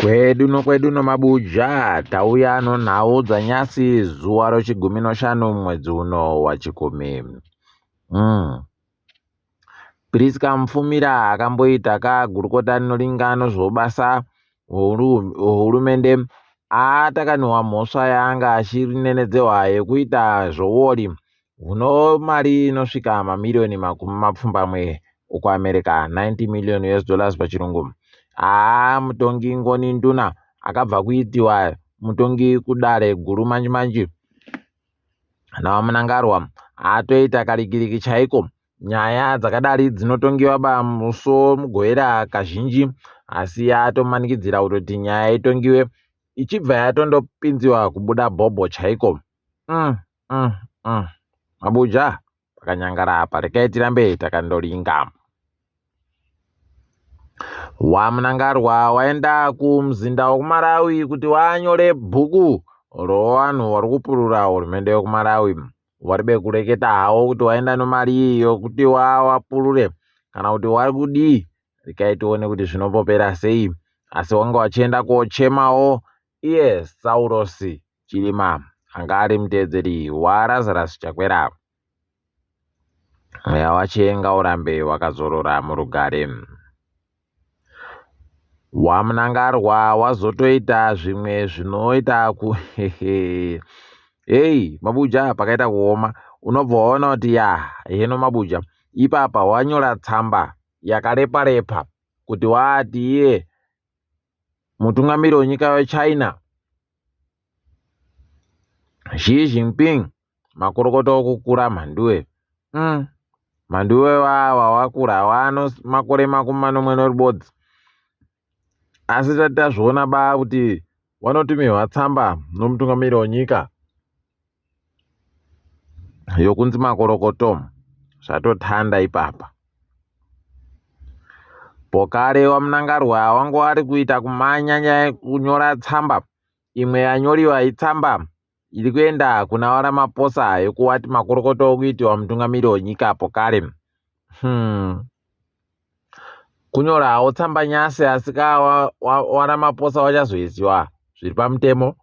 Kwedu nokwedu nomabuja tauya nonhau dzanyasi zuva rochigumi noshanu mwedzi uno wachikumi. Prisca Mupfumira akamboita ka gurukota rinoringa nozvoubasa hwehurumende atakaniwa mhosva yaanga achinenedzewa yekuita zvouori huno mari inosvika mamiriyoni makumi mapfumbamwe okuAmerica, 90 million US dollars pachirungu. Haa mutongi Ngoni Nduna akabva kuitiwa mutongi kudare guru manji manji naVaMnangarwa atoita karikiriki chaiko. Nyaya dzakadari dzinotongiwa ba musi woMugovera kazhinji asi atomanikidzira kutoti nyaya itongiwe ichibva yatondopinziwa kubuda bhobho chaiko. Mabuja pakanyangara apa rekai tirambe takandoringa. WaMnangarwa waenda kumuzinda wekuMalawi kuti wanyore bhuku rowanhu wari kupurura hurumende yekuMalawi. Waribe kureketa hawo kuti waenda nomari iyi yokuti wawapurure kana kuti wari kudii rekai tione kuti zvinombopera sei. Asi wanga wachienda kochemawo iye Saurosi Chilima anga ari muteedzeri waRazarus Chakwera. Mweya wache ngaurambe wakazorora murugare. WaMnangarwa wazotoita zvimwe zvinoita ku hei mabuja pakaita kuoma unobva waona kuti ya heno mabuja ipapa wanyora tsamba yakarepa repa kuti waati iye mutungamiri wenyika weChina Xi Jinping Makorokoto okukura Mhanduwe. Umm Mhanduwe wawa wakura wano makore 70 nerubodzi. Asi tati tazviona ba kuti wanotumirwa tsamba nomutungamiri wenyika yokunzi makorokoto zvatotanda ipapa. Pokare waMnangarwa wanga wari kuita kumanya nyaya yekunyora tsamba. Imwe yanyoriwa itsamba iri kuenda kuna vaRamaphosa yekuwati makorokoto okuitiwa mutungamiri wenyika apo kare. Kunyorawo tsamba nyasi asi ka waRamaphosa wachazoisiwa zviri pamutemo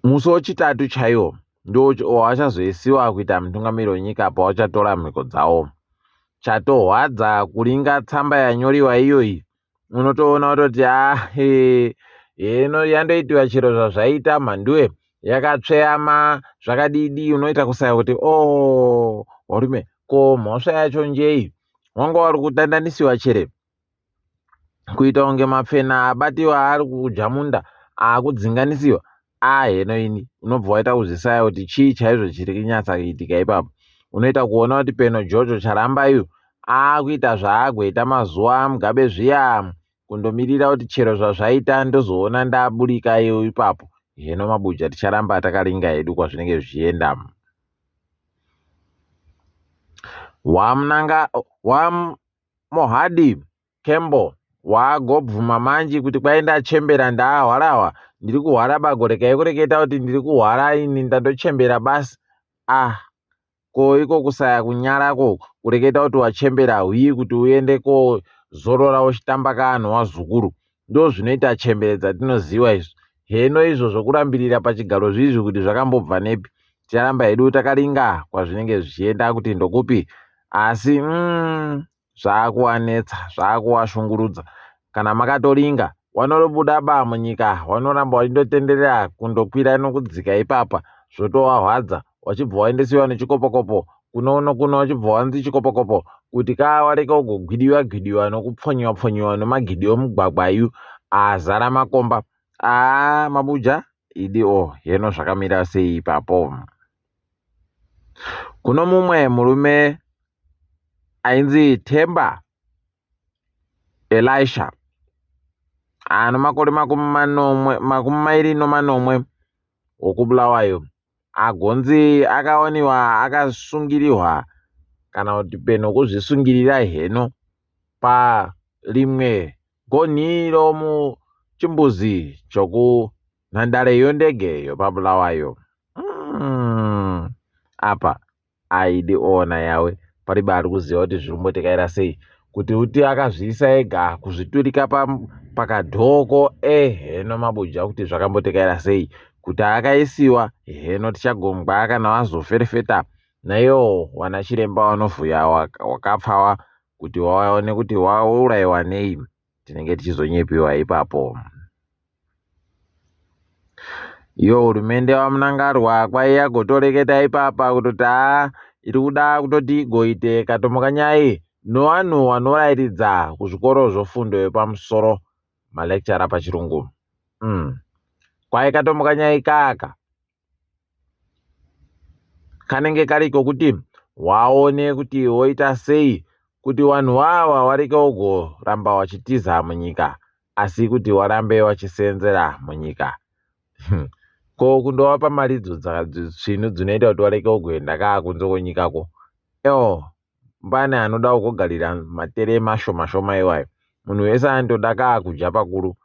musi wechitatu chaiwo ndiwo wachazoisiwa kuita mutungamiri wenyika pawachatora mhiko dzawo. Chatohwadza kuringa tsamba yanyoriwa iyoyi unotoona kutoti ah heno yandoitiwa chero zvazvaita mhanduwe yakatsveyama zvakadidi unoita kusaya kuti o oh, varume ko mhosva yacho njei wanga wari kutandanisiwa chere kuita kunge mapfena abatiwa ari kudya munda akudzinganisiwa Ah heno ini unobva waita kuzvisaya kuti chii chaizvo chiri kunyatsa kuitika ipapo. Unoita kuona kuti peno Jojo Charamba uyu akuita zvaagoita mazuva aMugabe zviya kundomirira kuti chero zvazvaita ndozoona ndaburika ipapo. Heno mabuja ticharamba takaringa hedu kwazvinenge zvichienda. Wamnanga waMohadi Kembo waagobvuma manji kuti kwai ndachembera ndaahwarahwa ndiri kuhwara bago regai kureketa kuti ndiri kuhwara ini ndandochembera basi ah ko iko kusaya kunyara ko kureketa kuti wachembera hwii kuti uende kozorora uchitamba kaanhu wazukuru ndozvinoita chembere dzatinoziva izvi heno izvo zvokurambirira pachigaro zvizvi kuti zvakambobva nepi ticharamba hedu takaringa kwazvinenge zvichienda kuti ndokupi asi Zvakuwanetsa, zvakuwashungurudza. Kana makatoringa, wanobuda ba munyika, wanoramba wachindotenderera kundokwira nokudzika ipapa, zvotowahwadza, wachibva waendesiwa nechikopokopo kuno nokuno, wachibva wanzi chikopokopo kuti ka wareke ugogwidiwa gwidiwa nokupfonyiwa pfonyiwa nomagidi omugwagwa yu azara makomba. Aa mabuja idi o heno zvakamira sei ipapo. Kuno mumwe murume ainzi Themba Elisha ano makore 27 wokuBulawayo agonzi akawaniwa akasungirirwa kana kuti peno kuzvisungirira heno parimwe gonhi romuchimbuzi chokunhandare yondege yopaBulawayo. Apa aidi ona yawe paribe ari kuziva kuti zviri kumbotekaira sei. Kuti uti akazviisa ega kuzviturika pakadhoko eheno mabuja kuti zvakambotekaira sei kuti akaisiwa heno tichagongwa kana wazoferefeta naiwo wana chiremba wanovhuya wakapfawa kuti waone kuti wauraiwa nei tinenge tichizonyepiwa ipapo. Iyo hurumende yaVaMnangagwa kwaiya gotoreketa ipapa kutoti haa iri kuda kutoti igoite katomokanyai nowanhu wanorairidza kuzvikoro zvofundo yepamusoro malecturer pachirungu. Kwai katomokanyai kaka kanenge kari kokuti waone kuti woita sei kuti wanhu wawa wareke ugoramba wachitiza munyika asi kuti warambe wachiseenzera munyika. Ko kundowapa mari idzo tsvinu dzinoita kuti wareke ugoenda kaa kunze kwenyikako. Ewo mbani anoda kugogarira matere mashoma shoma iwayo. Munhu wese anotoda kaa kudya pakuru.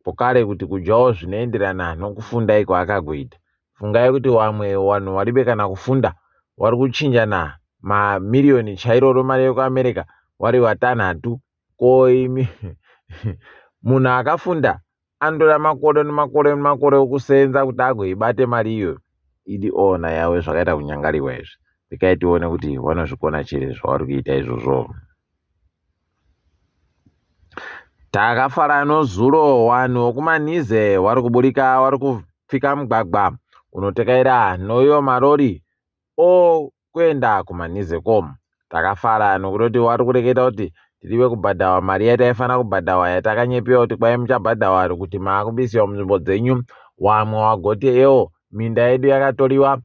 Pokare kuti kudyawo zvinoenderana nokufunda iko akagoita. Fungai kuti wamwe wanhu waribe kana kufunda wari kuchinjana mamiriyoni chairoro mari yekuAmerica wari watanhatu. Ko imi munhu akafunda anotora makore nemakore nemakore okuseenza kuti agoibate mari iyoyo. Idi ona yawe zvakaita kunyangariwa izvi. Rekai tione kuti wanozvikona chiri zvawari kuita izvozvo. Takafara nozuro wanhu wokuManize wari kuburika wari kupfika mugwagwa unotekaira noyo marori okuenda kuManize ko. Takafara nokutoti wari kureketa kuti tirive kubhadhawa mari yataifanira kubhadhawa yatakanyepiwa kuti kwai muchabhadhawa kuti maakubisiwa munzvimbo dzenyu. Wamwe wagoti ewo minda yedu yakatoriwa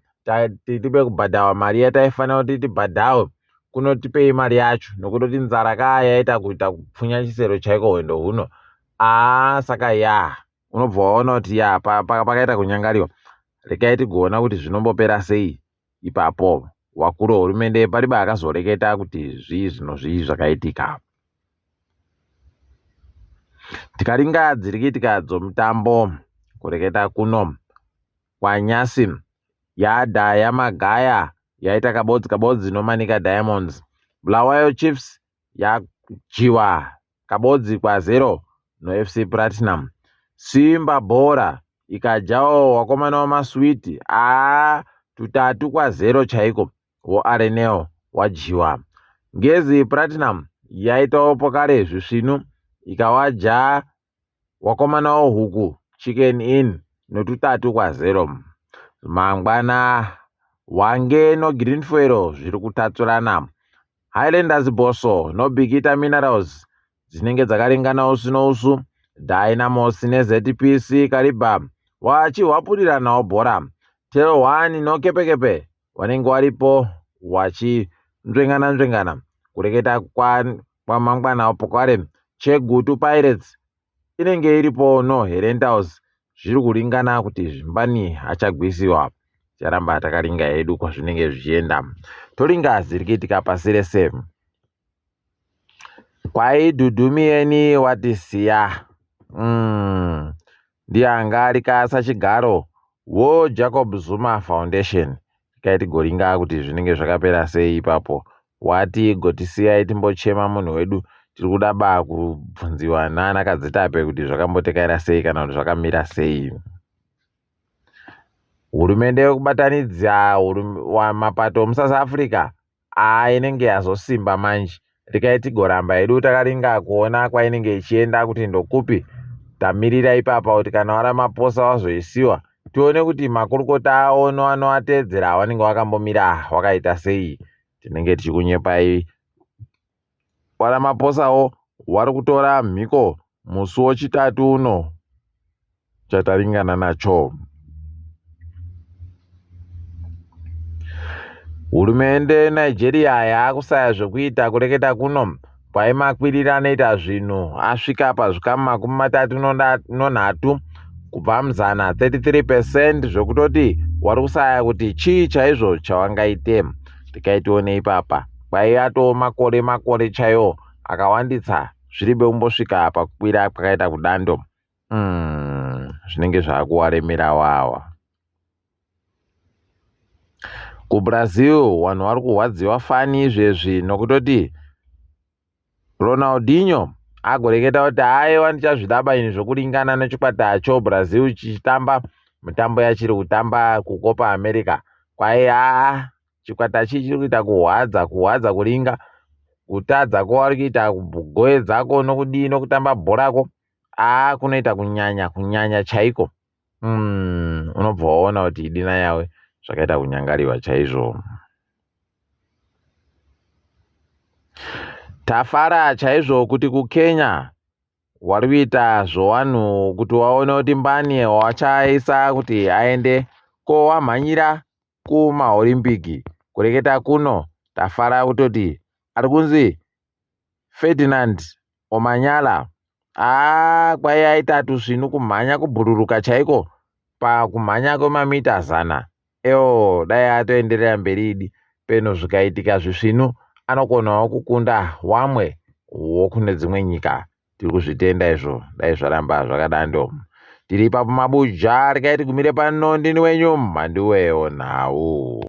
tiribe kubhadhawa mari yataifanira kuti tibhadhawe kuno tipei mari yacho nokutoti nzara kaa yaita kuita kupfunya chisero chaiko hwendo huno. Aa saka ya unobva waona kuti ya pakaita kunyangariwa. Rekai tigoona kuti zvinombopera sei ipapo. Wakuru wehurumende paribe akazoreketa kuti zvii zvino zvii zvakaitika. Tikaringa dziri kuitika dzomutambo kureketa kuno kwaNyasi Yadha yaMagaya yaita kabodzi kabodzi noManica Diamonds. Bulawayo Chiefs yadyiwa kabodzi kwa0 noFC Platinum. Simba Bhora ikadyawo wakomana wamaswiti aa tutatu kwa0 chaiko woArenel wadyiwa. Ngezi Platinum yaitawo pokare zvisvinu ikawadya wakomana wohuku Chicken Inn notutatu kwa0. Mangwana Hwange noGreen Fuel zviri kutatsurana. Highlanders Bosso noBikita Minerals dzinenge dzakaringana usu nousu. Dynamos neZPC Kariba wachihwapuriranawo bhora. Tel 1 noKepekepe wanenge waripo wachinzvengana nzvengana. Kureketa kwamangwana pokare Chegutu Pirates inenge iripo noHerentals zviri kuringana kuti zvimbani achagwisiwa. Ticharamba takaringa hedu kwazvinenge zvichienda. Toringa zviri kuitika pasi rese. Kwai Dhudhumiyeni watisiya. Ndiye anga ari kasachigaro woJacob Zuma Foundation. Rekai tigoringa kuti zvinenge zvakapera sei ipapo. Wati gotisiyai timbochema munhu wedu. Tiri kuda ba kubvunziwa naana Kadzitape kuti zvakambotekaira sei kana kuti zvakamira sei. Hurumende yekubatanidza mapato emuSouth Africa aa inenge yazosimba manje. Rekai tigoramba hedu takaringa kuona kwainenge ichienda kuti ndokupi. Tamirira ipapa kuti kana waRamaphosa wazoisiwa tione kuti makurukota avo noanoateedzera vanenge vakambomira wakaita sei. Tinenge tichikunyepai. WaRamaphosawo wari kutora mhiko musi wechitatu uno chataringana nacho. Hurumende yeNigeria yaakusaya zvekuita kureketa kuno kwaimakwirira anoita zvinhu asvika pazvikamu 33 kubva muzana 33 percent zvekutoti wari kusaya kuti chii chaizvo chawangaite. Rekai tione ipapa kwaiatoo makore makore chaiwo akawandisa zviribe kumbosvika pakukwira kwakaita kudando. Zvinenge zvaakuwaremera wawa. KuBrazil vanhu vari kurwadziwa fani izvezvi nokutoti Ronaldinho agoreketa kuti haiwa ndichazvidaba ini zvokuringana nechikwata choBrazil chichitamba mitambo yachiri kutamba kuCopa America. Kwai haa chikwata chii chiri kuita kuhwadza kuhwadza kuringa kutadza kwavari kuita kugoedzako nokudii nokutamba bhorako haa kunoita kunyanya kunyanya chaiko. Umm unobva waona kuti idina yawe zvakaita kunyangariwa chaizvo. Tafara chaizvo kuti kuKenya wari kuita zvowanhu kuti waone kuti mbani wachaisa kuti aende ko wamhanyira kumaOlympic kureketa kuno tafara kutoti ari kunzi Ferdinand Omanyala haa kwai aita tusvinu kumhanya kubhururuka chaiko pakumhanya kwemamita zana Ewoo dai atoenderera mberi idi peno zvikaitika zvisvinu anokonawo kukunda wamwe wokune dzimwe nyika tiri kuzvitenda izvo dai zvaramba zvakadando tiri ipapo mabuja regai tigumire pano ndini wenyu mhanduwewo nhau.